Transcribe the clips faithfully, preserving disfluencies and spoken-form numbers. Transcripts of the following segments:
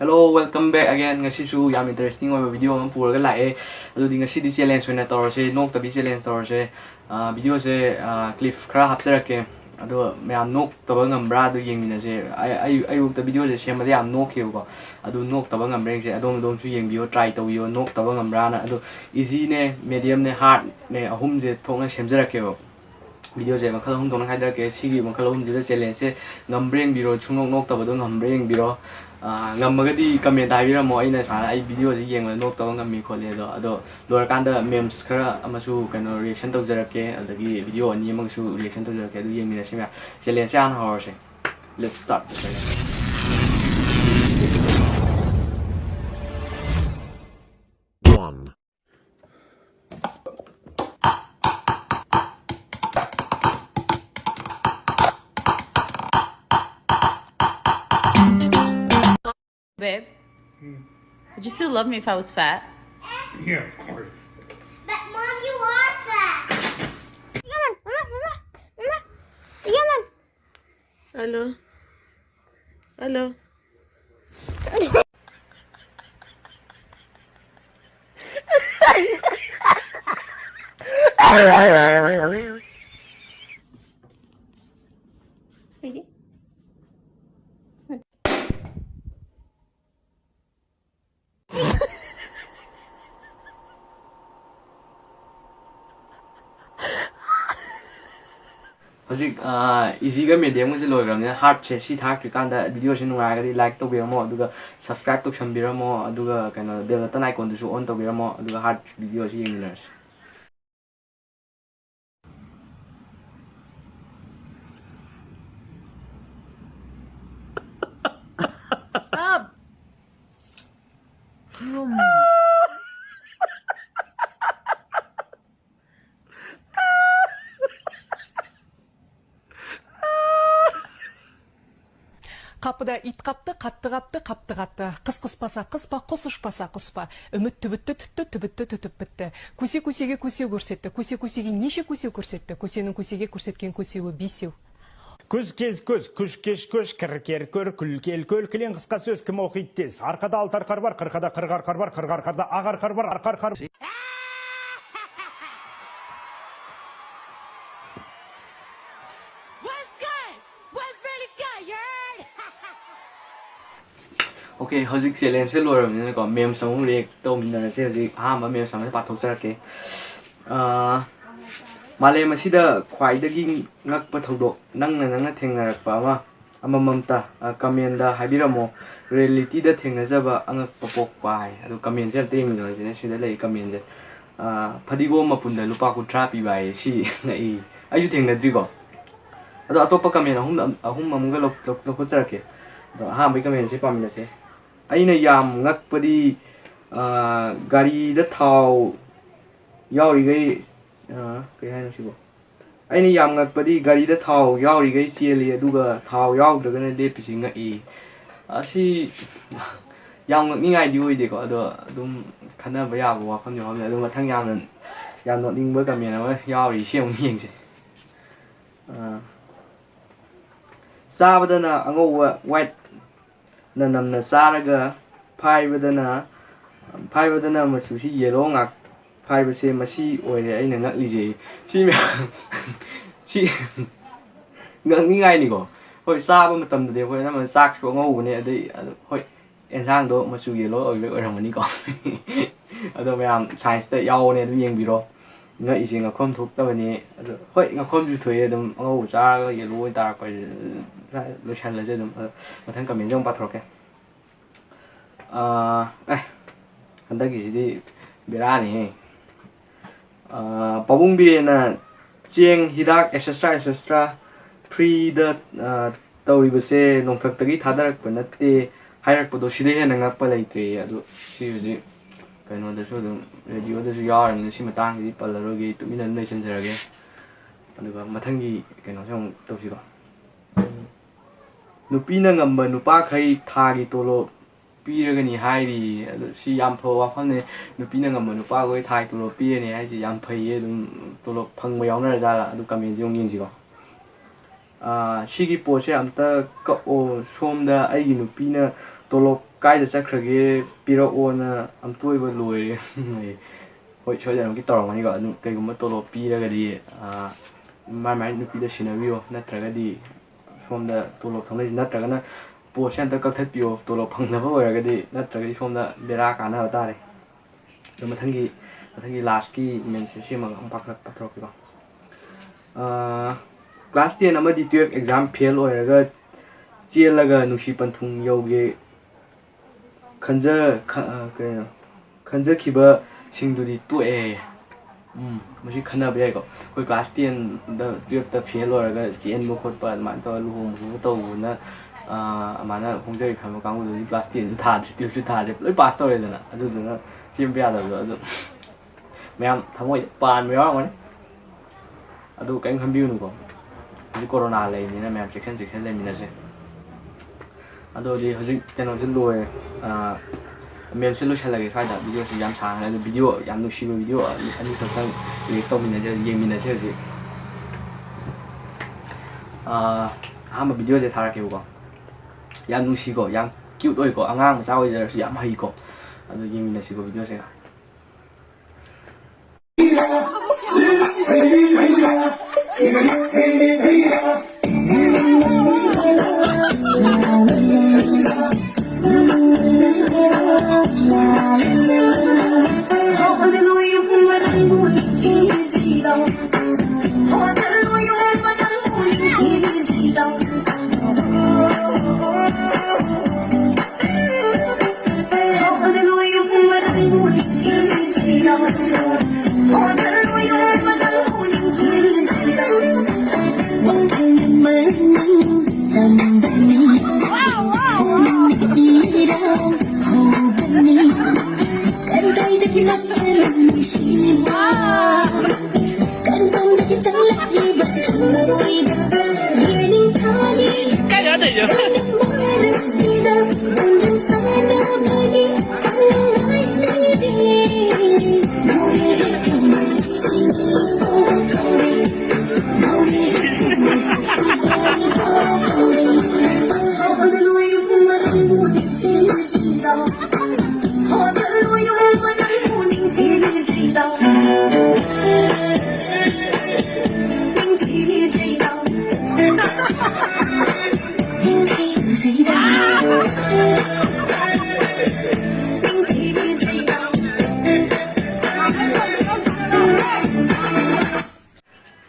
Hello, welcome back again. ꯉꯁꯤꯁꯨ ꯌꯥꯝ interesting ꯑꯣꯏꯕ video ꯑꯃ ꯄꯨꯔꯒ ꯂꯥꯛꯑꯦ꯫ ꯑꯗꯨꯗꯤ ꯉꯁꯤꯗꯤ challenge ꯑꯣꯏꯅ ꯇꯧꯔꯁꯦ, ꯅꯣꯛꯇꯕꯤ challenge ꯇꯧꯔꯁꯦ꯫ ꯑꯥ, video ꯁꯦ, ꯑꯥ, clip ꯈꯔ ꯍꯥꯞꯆꯔꯛꯀꯦ꯫ ꯑꯗꯣ ꯃꯌꯥꯝ ꯅꯣꯛꯇꯕ ꯉꯝꯕ꯭ꯔꯥ ꯑꯗꯨ ꯌꯦꯡꯃꯤꯟꯅꯁꯦ꯫ ꯑꯩ, ꯑꯩ, ꯑꯌꯨꯛꯇ video ꯁꯦ ꯁꯦꯝꯕꯗ ꯌꯥꯝ ꯅꯣꯛꯈꯤꯕꯀꯣ꯫ ꯑꯗꯨ ꯅꯣꯛꯇꯕ ꯉꯝꯕ꯭ꯔꯥ ꯌꯦꯡꯁꯦ꯫ ꯑꯗꯣꯝ ꯑꯗꯣꯝꯁꯨ ꯌꯦꯡꯕꯤꯌꯣ, try ꯇꯧꯕꯤꯌꯣ, ꯅꯣꯛꯇꯕ ꯉꯝꯕ꯭ꯔꯥꯅ꯫ ꯑꯗꯣ easy ꯅꯦ, medium ꯅꯦ, hard ꯅꯦ, ꯑꯍꯨꯝꯁꯦ ꯊꯣꯛꯅ ꯁꯦꯝꯖꯔꯛꯀꯦꯕ꯫ Video ꯁꯦ ꯃꯈꯜ ꯑꯍꯨꯝ ꯊꯣꯛꯅ ꯈꯥꯏꯗꯔꯛꯀꯦ꯫ ꯁꯤꯒꯤ ꯃꯈꯜ ꯑꯍꯨꯝꯁꯤꯗ challenge ꯁꯦ ꯉꯝꯕ꯭ꯔꯥ ꯌꯦꯡꯕꯤꯔꯣ, ꯁꯨꯡꯅꯣꯛ ꯅꯣꯛꯇꯕꯗꯣ ꯉꯝꯕ꯭ꯔꯥ ꯌꯦꯡꯕꯤꯔꯣ꯫ ꯑꯥ, ꯉꯝꯃꯒꯗꯤ comment ꯍꯥꯏꯕꯤꯔꯝꯃꯣ, ꯑꯩꯅ ꯁꯨꯃꯥꯏꯅ ꯑꯩ video ꯁꯦ ꯌꯦꯡꯕꯗ ꯅꯣꯛꯇꯕ ꯉꯝꯃꯤ ꯈꯣꯠꯂꯤ ꯑꯗꯣ꯫ ꯑꯗꯣ ꯂꯣꯏꯔꯀꯥꯟꯗ memes ꯈꯔ ꯑꯃꯁꯨ, ꯀꯩꯅꯣ, reaction ꯇꯧꯖꯔꯛꯀꯦ, ꯑꯗꯒꯤ video ꯑꯅꯤ ꯑꯃꯒꯁꯨ reaction ꯇꯧꯖꯔꯛꯀꯦ, ꯑꯗꯨ ꯌꯦꯡꯃꯤꯟꯅꯁꯤ ꯃꯌꯥꯝ꯫ Challenge ꯁꯦ ꯍꯥꯟꯅ ꯍꯧꯔꯁꯦ꯫ Let's start the challenge. One. Babe, would you still love me if I was fat? Yeah, of course. But Mom, you are fat. Hello. Hello. ꯍꯧꯖꯤꯛ, ꯑꯥ, easy ꯒ medium ꯒꯁꯦ ꯂꯣꯏꯈ꯭ꯔꯕꯅꯤꯅ, hard ꯁꯦ ꯁꯤ ꯊꯥꯔꯛꯇ꯭ꯔꯤꯀꯥꯟꯗ video ꯁꯦ ꯅꯨꯡꯉꯥꯏꯔꯒꯗꯤ like ꯇꯧꯕꯤꯔꯝꯃꯣ, ꯑꯗꯨꯒ subscribe ꯇꯧꯁꯟꯕꯤꯔꯝꯃꯣ, ꯑꯗꯨꯒ, ꯀꯩꯅꯣ, bell button icon ꯗꯨꯁꯨ on ꯇꯧꯕꯤꯔꯝꯃꯣ, ꯑꯗꯨꯒ hard video ꯁꯤ ꯌꯦꯡꯃꯤꯟꯅꯔꯁꯤ꯫ Қапыда ит қапты, қатты қапты, қапты қатты. Қыс қыспаса, қыс па, құс ұшпаса, құс па. Үміт түбітті түтті, түбітті түтіп бітті. Көсе көсеге көсеу көрсетті, көсе көсеге неше көсеу көрсетті, көсенің көсеге көрсеткен көсеуі бесеу. Күз кез күз, күш кеш күш, кір кер көр, күл кел көл, кілең қысқа сөз, кім оқиды тез? Арқада алты арқар бар, қырқада қырық арқар бар, қырық арқада ақ арқар бар, арқар қар. What's good? What's really good? You heard? Okay, ꯍꯧꯖꯤꯛ ꯆꯦꯂꯦꯟꯖꯁꯦ ꯂꯣꯏꯔꯕꯅꯤꯅꯀꯣ, ꯃꯦꯝꯁ ꯑꯃꯨꯛ ꯔꯤꯌꯦꯛ ꯇꯧꯃꯤꯟꯅꯔꯁꯦ꯫ ꯍꯧꯖꯤꯛ ꯑꯍꯥꯟꯕ ꯃꯦꯝꯁ ꯑꯃꯁꯦ ꯄꯥꯊꯣꯛꯆꯔꯛꯀꯦ꯫ ꯑꯥ, ꯃꯥꯂꯦꯝ ꯑꯁꯤꯗ ꯈ꯭ꯋꯥꯏꯗꯒꯤ ꯉꯛꯄ ꯊꯧꯗꯣꯛ, ꯅꯪꯅ ꯅꯪꯅ ꯊꯦꯡꯅꯔꯛꯄ ꯑꯃ ꯑꯃꯃꯝꯇ ꯀꯃꯦꯟꯗ ꯍꯥꯏꯕꯤꯔꯝꯃꯣ꯫ ꯔꯤꯌꯦꯂꯤꯇꯤꯗ ꯊꯦꯡꯅꯖꯕ ꯑꯉꯛꯄ ꯄꯣꯛꯄ ꯍꯥꯏ꯫ ꯑꯗꯣ ꯀꯃꯦꯟꯁꯦ ꯑꯝꯇ ꯌꯦꯡꯃꯤꯟꯅꯔꯁꯤꯅꯦ꯫ ꯁꯤꯗ ꯂꯩ ꯀꯃꯦꯟꯁꯦ꯫ ꯑꯥ, ꯐꯗꯤꯒꯣꯝ ꯃꯄꯨꯟꯗ ꯂꯨꯄꯥ ꯀꯨꯟꯊ꯭ꯔꯥ ꯄꯤꯕ ꯍꯥꯏꯌꯦ꯫ ꯁꯤ ꯉꯛꯏ꯫ ꯑꯩꯁꯨ ꯊꯦꯡꯅꯗ꯭ꯔꯤꯀꯣ꯫ ꯑꯗꯣ ꯑꯇꯣꯞꯄ ꯀꯃꯦꯟ ꯑꯍꯨꯝ ꯑꯍꯨꯝ ꯑꯃꯒ ꯂꯧ- ꯂꯧ- ꯂꯧꯈꯠꯆꯔꯛꯀꯦ꯫ ꯑꯗꯣ ꯑꯍꯥꯟꯕꯒꯤ ꯀꯃꯦꯟꯁꯦ ꯄꯥꯃꯤꯟꯅꯁꯦ꯫ ꯑꯩꯅ ꯌꯥꯝ ꯉꯛꯄꯗꯤ, ꯑꯥ, ꯒꯥꯔꯤꯗ ꯊꯥꯎ ꯌꯥꯎꯔꯤꯈꯩ, ꯑꯥ, ꯀꯩ ꯍꯥꯏꯅꯣ ꯁꯤꯕꯣ? ꯑꯩꯅ ꯌꯥꯝ ꯉꯛꯄꯗꯤ ꯒꯥꯔꯤꯗ ꯊꯥꯎ ꯌꯥꯎꯔꯤꯈꯩ ꯆꯦꯜꯂꯤ, ꯑꯗꯨꯒ ꯊꯥꯎ ꯌꯥꯎꯗ꯭ꯔꯒꯅ ꯂꯦꯞꯄꯤꯁꯤ ꯉꯛꯏ꯫ ꯑꯁꯤ ꯌꯥꯝ ꯉꯛꯅꯤꯡꯉꯥꯏꯗꯤ ꯑꯣꯏꯗꯦꯀꯣ, ꯑꯗꯣ ꯑꯗꯨꯝ ꯈꯟꯅꯕ ꯌꯥꯕ ꯋꯥꯐꯝꯗꯤ ꯋꯥꯐꯝꯅꯤ꯫ ꯑꯗꯣ ꯃꯊꯪ ꯌꯥꯝꯅ, ꯌꯥꯝ ꯅꯣꯛꯅꯤꯡꯕ ꯀꯃꯦꯟ ꯑꯃ ꯌꯥꯎꯔꯤ, ꯁꯤ ꯑꯃꯨꯛ ꯌꯦꯡꯁꯦ꯫ ꯑꯥ, ꯆꯥꯕꯗꯅ ꯑꯉꯧꯕ, ꯋꯥꯏꯠꯅ ꯅꯝꯅ ꯆꯥꯔꯒ, ꯐꯥꯏꯕꯗꯅ, ꯐꯥꯏꯕꯗꯅ ꯃꯆꯨꯁꯤ ꯌꯦꯂꯣ ꯉꯥꯛ ꯐꯥꯏꯕꯁꯦ ꯃꯁꯤ ꯑꯣꯏꯔꯦ ꯑꯩꯅ ꯉꯛꯂꯤꯁꯦ꯫ ꯁꯤ ꯃꯌꯥꯝ ꯁꯤ ꯉꯛꯅꯤꯡꯉꯥꯏꯅꯤꯀꯣ꯫ ꯍꯣꯏ, ꯆꯥꯕ ꯃꯇꯝꯗꯗꯤ ꯑꯩꯈꯣꯏ ꯑꯅꯝꯕꯅ ꯆꯥꯛꯁꯨ ꯑꯉꯧꯕꯅꯦ, ꯑꯗꯩ ꯑꯗꯨ ꯍꯣꯏ, ꯑꯦꯟꯁꯥꯡꯗꯣ ꯃꯆꯨ ꯌꯦꯂꯣ ꯑꯣꯏꯕꯩ ꯑꯣꯏꯔꯝꯒꯅꯤꯀꯣ꯫ ꯑꯗꯣ ꯃꯌꯥꯝ ꯁꯥꯏꯟꯁꯇ ꯌꯥꯎꯕꯅꯦ, ꯑꯗꯨꯝ ꯌꯦꯡꯕꯤꯔꯣ꯫ ꯉꯛꯏꯁꯦ ꯉꯛꯐꯝ ꯊꯣꯛꯇꯕꯅꯤ꯫ ꯑꯗꯣ ꯍꯣꯏ, ꯉꯛꯐꯝꯁꯨ ꯊꯣꯛꯑꯦ, ꯑꯗꯨꯝ ꯑꯉꯧꯕ ꯆꯥꯔꯒ ꯌꯦꯂꯣ ꯑꯣꯏꯅ ꯇꯥꯔꯛꯄ ꯍꯥꯏꯁꯦ꯫ ꯂꯣꯏꯁꯜꯂꯁꯦ ꯑꯗꯨꯝ꯫ ꯑꯗꯣ ꯃꯊꯪ ꯀꯃꯦꯟꯁꯦ ꯑꯃꯨꯛ ꯄꯥꯊꯣꯔꯛꯀꯦ꯫ ꯑꯥ, ꯑꯦ, ꯍꯟꯗꯛꯀꯤꯁꯤꯗꯤ ꯕꯦꯔꯥꯅꯤꯍꯦ꯫ ꯑꯥ, ꯄꯥꯕꯨꯡ ꯕꯤꯔꯦꯟꯅ ꯆꯦꯡ, ꯍꯤꯗꯥꯛ, ꯑꯦꯠꯁꯦꯇ꯭ꯔꯥ ꯑꯦꯠꯁꯦꯇ꯭ꯔꯥ ꯐ꯭ꯔꯤꯗ, ꯑꯥ, ꯇꯧꯔꯤꯕꯁꯦ ꯅꯣꯡꯊꯛꯇꯒꯤ ꯊꯥꯗꯔꯛꯄ ꯅꯠꯇꯦ ꯍꯥꯏꯔꯛꯄꯗꯣ, ꯁꯤꯗꯩ ꯍꯦꯟꯅ ꯉꯛꯄ ꯂꯩꯇ꯭ꯔꯦ꯫ ꯑꯗꯣ ꯁꯤ ꯍꯧꯖꯤꯛ ꯀꯩꯅꯣꯗꯁꯨ ꯑꯗꯨꯝ, ꯔꯦꯗꯤꯑꯣꯗꯁꯨ ꯌꯥꯎꯔꯕꯅꯤꯅ ꯁꯤ ꯃꯇꯥꯡꯁꯤꯗꯤ ꯄꯜꯂꯔꯣꯏꯒꯦ, ꯇꯨꯃꯤꯟꯅ ꯑꯗꯨꯝ ꯂꯩꯁꯟꯖꯔꯒꯦ꯫ ꯑꯗꯨꯒ ꯃꯊꯪꯒꯤ ꯀꯩꯅꯣꯁꯦ ꯑꯃꯨꯛ ꯇꯧꯁꯤꯀꯣ꯫ ꯅꯨꯄꯤꯅ ꯉꯝꯕ ꯅꯨꯄꯥꯈꯩ ꯊꯥꯒꯤ ꯇꯣꯂꯣꯞ ꯄꯤꯔꯒꯅꯤ ꯍꯥꯏꯔꯤ꯫ ꯑꯗꯣ ꯁꯤ ꯌꯥꯝ ꯐꯕ ꯋꯥꯐꯝꯅꯦ꯫ ꯅꯨꯄꯤꯅ ꯉꯝꯕ ꯅꯨꯄꯥꯈꯣꯏ ꯊꯥꯒꯤ ꯇꯣꯂꯣꯞ ꯄꯤꯔꯅꯤ ꯍꯥꯏꯁꯦ ꯌꯥꯝ ꯐꯩꯌꯦ꯫ ꯑꯗꯨꯝ ꯇꯣꯂꯣꯞ ꯐꯪꯕ ꯌꯥꯎꯅꯔꯖꯥꯠꯂ? ꯑꯗꯨ ꯀꯃꯦꯟꯁꯦ ꯑꯃꯨꯛ ꯌꯦꯡꯁꯤꯀꯣ꯫ ꯑꯥ, ꯁꯤꯒꯤ ꯄꯣꯠꯁꯦ ꯑꯝꯇ ꯀꯛꯑꯣ, ꯁꯣꯝꯗ ꯑꯩꯒꯤ ꯅꯨꯄꯤꯅ ꯇꯣꯂꯣꯞ ꯀꯥꯏꯗ ꯆꯠꯈ꯭ꯔꯒꯦ ꯄꯤꯔꯛꯑꯣꯅ ꯑꯝꯇ ꯑꯣꯏꯕ ꯂꯣꯏꯔꯦ꯫ ꯍꯣꯏ, ꯁꯣꯏꯗꯅꯃꯛꯀꯤ ꯇꯧꯔꯝꯒꯅꯤꯀꯣ꯫ ꯑꯗꯨꯝ ꯀꯩꯒꯨꯝꯕ ꯇꯣꯂꯣꯞ ꯄꯤꯔꯒꯗꯤ, ꯑꯥ, ꯃꯥꯏ ꯃꯥꯏ ꯅꯨꯄꯤꯗ ꯁꯤꯟꯅꯕꯤꯌꯣ, ꯅꯠꯇ꯭ꯔꯒꯗꯤ ꯁꯣꯝꯗ ꯇꯣꯂꯣꯞ ꯊꯧꯅꯩꯁꯤ, ꯅꯠꯇ꯭ꯔꯒꯅ ꯄꯣꯠꯁꯦ ꯑꯝꯇ ꯀꯛꯊꯠꯄꯤꯌꯣ, ꯇꯣꯂꯣꯞ ꯐꯪꯗꯕ ꯑꯣꯏꯔꯒꯗꯤ, ꯅꯠꯇ꯭ꯔꯒꯗꯤ ꯁꯣꯝꯗ ꯕꯦꯔꯥ ꯀꯥꯟꯅꯕ ꯇꯥꯔꯦ꯫ ꯑꯗꯣ ꯃꯊꯪꯒꯤ, ꯃꯊꯪꯒꯤ ꯂꯥꯁꯀꯤ ꯃꯦꯝꯁꯦ ꯁꯦꯝꯃꯒ ꯑꯃꯨꯛ ꯄꯥꯊꯣꯔꯛ-, ꯄꯥꯊꯣꯔꯛꯀꯦꯀꯣ꯫ ꯑꯥ, ꯀ꯭ꯂꯥꯁ ꯇꯦꯟ ꯑꯃꯗꯤ ꯇꯨꯌꯦꯜꯐ ꯑꯦꯛꯖꯥꯝ ꯐꯦꯜ ꯑꯣꯏꯔꯒ ꯆꯦꯜꯂꯒ ꯅꯨꯡꯁꯤ ꯄꯟꯊꯨꯡ ꯌꯧꯒꯦ ꯈꯟꯖ-, ꯈ-, ꯑ, ꯀꯩꯅꯣ, ꯈꯟꯖꯈꯤꯕꯁꯤꯡꯗꯨꯗꯤ ꯇꯣꯛꯑꯦ꯫ ꯎꯝ, ꯃꯁꯤ ꯈꯟꯅꯕ ꯌꯥꯏꯀꯣ꯫ ꯑꯩꯈꯣꯏ ꯀ꯭ꯂꯥꯁ ꯇꯦꯟꯗ, ꯇꯨꯌꯦꯜꯐꯇ ꯐꯦꯜ ꯑꯣꯏꯔꯒ ꯆꯦꯟꯕ ꯈꯣꯠꯄ ꯑꯗꯨꯃꯥꯏꯅ ꯇꯧꯔꯒ ꯂꯨꯍꯣꯡꯕ ꯈꯣꯠꯄ ꯇꯧꯕꯅ, ꯑ, ꯑꯗꯨꯃꯥꯏꯅ ꯍꯣꯡꯖꯒꯦ ꯈꯟꯕ ꯀꯥꯡꯕꯨꯗꯨꯗꯤ ꯀ꯭ꯂꯥꯁ ꯇꯦꯟꯁꯨ ꯊꯥꯗ꯭ꯔꯦ, ꯇꯨꯌꯦꯜꯐꯁꯨ ꯊꯥꯗ꯭ꯔꯦ, ꯂꯣꯏ ꯄꯥꯁ ꯇꯧꯔꯦꯗꯅ꯫ ꯑꯗꯨꯗꯨꯅ ꯆꯦꯟꯕ ꯌꯥꯗꯕꯗꯣ ꯑꯗꯨ ꯃꯌꯥꯝ ꯊꯃꯣꯏꯗ ꯄꯥꯟꯕ ꯌꯥꯎꯔꯝꯒꯅꯤ꯫ ꯑꯗꯨ ꯀꯔꯤꯝ ꯈꯟꯕꯤꯒꯅꯨꯀꯣ꯫ ꯍꯧꯖꯤꯛ ꯀꯣꯔꯣꯅꯥ ꯂꯩꯕꯅꯤꯅ ꯃꯌꯥꯝ ꯆꯦꯛꯁꯤꯟ ꯆꯦꯛꯁꯤꯟ ꯂꯩꯃꯤꯟꯅꯁꯦ꯫ ꯑꯗꯨꯗꯤ ꯍꯧꯖꯤꯛ ꯀꯩꯅꯣꯁꯦ ꯂꯣꯏꯔꯦ꯫ ꯑꯥ, ꯃꯦꯝꯁꯦ ꯂꯣꯏꯁꯤꯜꯂꯒꯦ ꯁ꯭ꯋꯥꯏꯗ꯫ ꯚꯤꯗꯤꯑꯣꯁꯤ ꯌꯥꯝ ꯁꯥꯡꯉꯦ꯫ ꯑꯗꯨ ꯚꯤꯗꯤꯑꯣ ꯌꯥꯝ ꯅꯨꯡꯁꯤꯕ ꯚꯤꯗꯤꯑꯣ ꯑꯅꯤ, ꯑꯅꯤꯈꯛꯇꯪ ꯔꯤꯌꯦꯛ ꯇꯧꯃꯤꯟꯅꯁꯦ, ꯌꯦꯡꯃꯤꯟꯅꯁꯦ ꯍꯧꯖꯤꯛ꯫ ꯑꯥ, ꯑꯍꯥꯟꯕ ꯚꯤꯗꯤꯑꯣꯁꯦ ꯊꯥꯔꯛꯀꯦꯕꯀꯣ꯫ ꯌꯥꯝ ꯅꯨꯡꯁꯤꯀꯣ, ꯌꯥꯝ ꯀ꯭ꯌꯨꯠ ꯑꯣꯏꯀꯣ, ꯑꯉꯥꯡ ꯃꯆꯥ ꯑꯣꯏꯖꯔꯁꯨ ꯌꯥꯝ ꯍꯩꯀꯣ꯫ ꯑꯗꯨ ꯌꯦꯡꯃꯤꯟꯅꯁꯤꯀꯣ ꯚꯤꯗꯤꯑꯣꯁꯦ꯫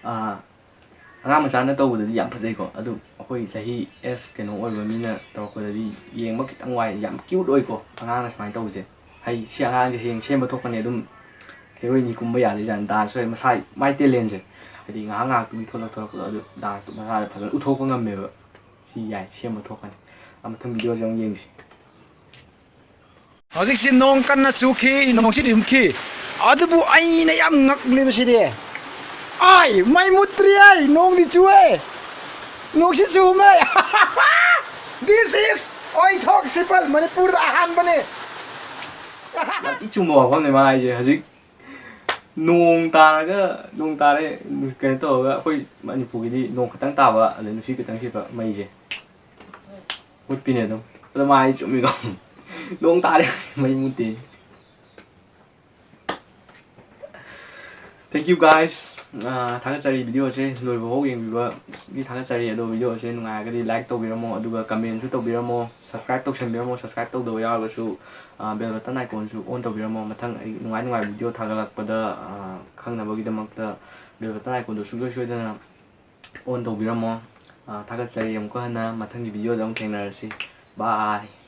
ꯑꯥ, ꯑꯉꯥꯡ ꯃꯆꯥꯅ ꯇꯧꯕꯗꯗꯤ ꯌꯥꯝ ꯐꯖꯩꯀꯣ, ꯑꯗꯨ ꯑꯩꯈꯣꯏ ꯆꯍꯤ ꯑꯦꯁ ꯀꯩꯅꯣ ꯑꯣꯏꯕ ꯃꯤꯅ ꯇꯧꯔꯛꯄꯗꯗꯤ ꯌꯦꯡꯕ ꯈꯤꯇꯪ ꯋꯥꯏ꯫ ꯌꯥꯝ ꯀ꯭ꯌꯨꯠ ꯑꯣꯏꯀꯣ ꯑꯉꯥꯡꯅ ꯁꯨꯃꯥꯏꯅ ꯇꯧꯕꯁꯦ꯫ ꯍꯩ, ꯁꯤ ꯑꯉꯥꯡꯁꯦ ꯍꯌꯦꯡ ꯁꯦꯝꯕ ꯊꯣꯛꯄꯅꯦ, ꯑꯗꯨꯝ ꯍꯦꯔꯣꯏꯟ ꯀꯨꯝꯕ ꯌꯥꯗꯣꯏꯖꯥꯠꯅꯤ꯫ ꯗꯥꯟꯁ ꯑꯣꯏ ꯃꯁꯥ, ꯃꯥꯏ ꯇꯦꯂꯦꯟꯁꯦ, ꯍꯥꯏꯗꯤ ꯉꯥꯏꯍꯥꯛ ꯉꯥꯏꯍꯥꯛꯇꯨꯒꯤ ꯊꯣꯛꯂꯛ ꯊꯣꯛꯂꯛꯄꯗꯣ ꯑꯗꯨ ꯗꯥꯟꯁ ꯃꯁꯥꯗ ꯐꯖꯅ ꯎꯠꯊꯣꯛꯄ ꯉꯝꯃꯦꯕ꯫ ꯁꯤ ꯌꯥꯏ, ꯁꯦꯝꯕ ꯊꯣꯛꯀꯅꯤ꯫ ꯑ, ꯃꯊꯪ ꯚꯤꯗꯤꯑꯣꯁꯦ ꯑꯃꯨꯛ ꯌꯦꯡꯁꯤ꯫ ꯍꯧꯖꯤꯛꯁꯤ ꯅꯣꯡ ꯀꯟꯅ ꯆꯨꯈꯤ, ꯅꯣꯡꯁꯤꯗꯤ ꯍꯨꯝꯈꯤ꯫ ꯑꯗꯨꯕꯨ ꯑꯩꯅ ꯌꯥꯝ ꯉꯛꯂꯤꯕꯁꯤꯗꯤ, ꯑꯥꯏ, ꯃꯩ ꯃꯨꯠꯇ꯭ꯔꯤ ꯑꯩ, ꯅꯣꯡꯗꯤ ꯆꯨꯑꯦ, ꯅꯣꯡꯁꯤ ꯆꯨꯃꯦ꯫ This is ꯑꯣꯏꯊꯣꯛ ꯁꯤꯄꯜ, ꯃꯅꯤꯄꯨꯔꯗ ꯑꯍꯥꯟꯕꯅꯤ꯫ ꯌꯥꯝ ꯊꯤ ꯆꯨꯝꯕ ꯋꯥꯐꯝꯅꯦ ꯃꯥ ꯍꯥꯏꯁꯦ꯫ ꯍꯧꯖꯤꯛ ꯅꯣꯡ ꯇꯥꯔꯒ, ꯅꯣꯡ ꯇꯥꯔꯦ, ꯀꯩꯅꯣ ꯇꯧꯔꯒ, ꯑꯩꯈꯣꯏ ꯃꯅꯤꯄꯨꯔꯒꯤꯗꯤ ꯅꯣꯡ ꯈꯤꯇꯪ ꯇꯥꯕ, ꯑꯗꯩ ꯅꯨꯡꯁꯤꯠ ꯈꯤꯇꯪ ꯁꯤꯠꯄ, ꯃꯩꯁꯦ ꯃꯨꯠꯄꯤꯅꯦ ꯑꯗꯨꯝ꯫ ꯑꯗꯣ ꯃꯥ ꯍꯥꯏ ꯆꯨꯝꯃꯤꯀꯣ꯫ ꯅꯣꯡ ꯇꯥꯔꯦ, ꯃꯩ ꯃꯨꯠꯇꯦ꯫ Thank you guys꯫ ꯑꯥ, ꯊꯥꯒꯠꯆꯔꯤ, ꯚꯤꯗꯤꯑꯣꯁꯦ ꯂꯣꯏꯕꯐꯥꯎ ꯌꯦꯡꯕꯤꯕꯒꯤ ꯊꯥꯒꯠꯆꯔꯤ꯫ ꯑꯗꯣ ꯚꯤꯗꯤꯑꯣꯁꯦ ꯅꯨꯡꯉꯥꯏꯔꯒꯗꯤ ꯂꯥꯏꯛ ꯇꯧꯕꯤꯔꯝꯃꯣ, ꯑꯗꯨꯒ ꯀꯃꯦꯟꯁꯨ ꯇꯧꯕꯤꯔꯝꯃꯣ, ꯁꯕꯁꯀ꯭ꯔꯥꯏꯕ ꯇꯧꯁꯟꯕꯤꯔꯝꯃꯣ꯫ ꯁꯕꯁꯀ꯭ꯔꯥꯏꯕ ꯇꯧꯗꯕ ꯌꯥꯎꯔꯒꯁꯨ, ꯑꯥ, ꯕꯦꯜ ꯕꯇꯟ ꯑꯥꯏꯀꯣꯟꯁꯨ ꯑꯣꯟ ꯇꯧꯕꯤꯔꯝꯃꯣ꯫ ꯃꯊꯪ ꯑꯩ ꯅꯨꯡꯉꯥꯏ ꯅꯨꯡꯉꯥꯏꯕ ꯚꯤꯗꯤꯑꯣ ꯊꯥꯒꯠꯂꯛꯄꯗ, ꯑꯥ, ꯈꯪꯅꯕꯒꯤꯗꯃꯛꯇ ꯕꯦꯜ ꯕꯇꯟ ꯑꯥꯏꯀꯣꯟꯗꯣ ꯁꯨꯡꯁꯣꯏ ꯁꯣꯏꯗꯅ ꯑꯣꯟ ꯇꯧꯕꯤꯔꯝꯃꯣ꯫ ꯑꯥ, ꯊꯥꯒꯠꯆꯔꯤ꯫ ꯑꯃꯨꯛꯀ ꯍꯟꯅ ꯃꯊꯪꯒꯤ ꯚꯤꯗꯤꯑꯣꯗ ꯑꯃꯨꯛ ꯊꯦꯡꯅꯔꯁꯤ꯫ ꯕꯥꯏ꯫